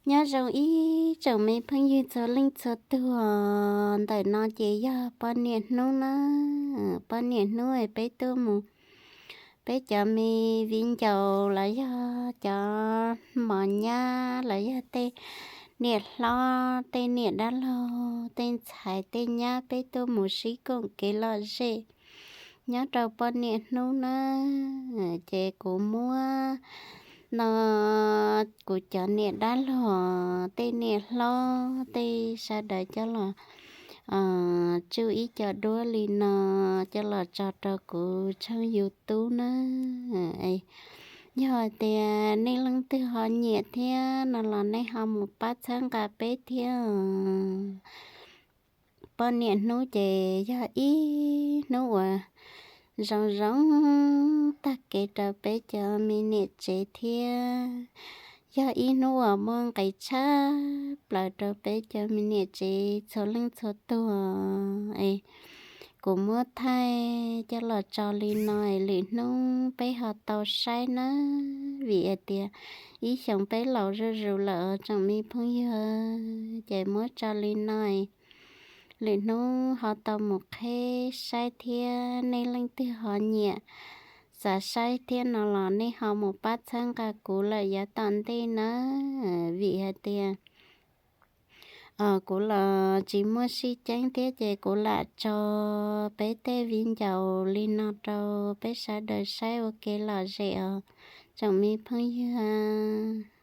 Nyob zoo ib tsoom me phooj ywg txhua leej txhua tug. Ntawm no ces yog poj niam hnub na. Poj niam hnub peb tuaj mus, peb cov me viv ncaus los yog cov mos nyab los yog tej niam hlob tej niam dab laug tej ntxhais tej nyab peb tuaj mus sib koom kev lom zem nyob rau poj niam hnub na. Ces kuv muab no kuv cov niam dab laug tej niam hlob tej sawv daws coj los tsuj ib co duab li no coj los tso rau kuv tshooj YouTube na. Yog hais tias nej leej twg ho nyiam thiab no los nej ho mus pab txhawb nqa peb thiab. Poj niam hnub ces yog ib hnub uas zoo zoo tag kev rau peb cov me niam tsev thiab yog ib hnub uas muaj nqis tshaj plaws rau peb cov me niam tsev txhua leej txhua tug. Kuv muab thaij coj los tso li no, lwm hnub peb ho tau saib nawb, vim hais tias ib xyoos peb laus zuj zus lawm tsoom me phooj ywg, ces muab tso li no, lwm hnub ho tau mus qheb saib thiab. Nej leej twg ho nyiam xav saib thiab no los nej ho mus pab txhawb nqa kuv lawm yav tom ntej nawb, vim hais tias kuv los tsis muaj sij ceeb thiab ces kuv lam tso peb tej viv ncaus li no rau peb sawv daws saib ua kev lom zem os tsoom me phooj ywg.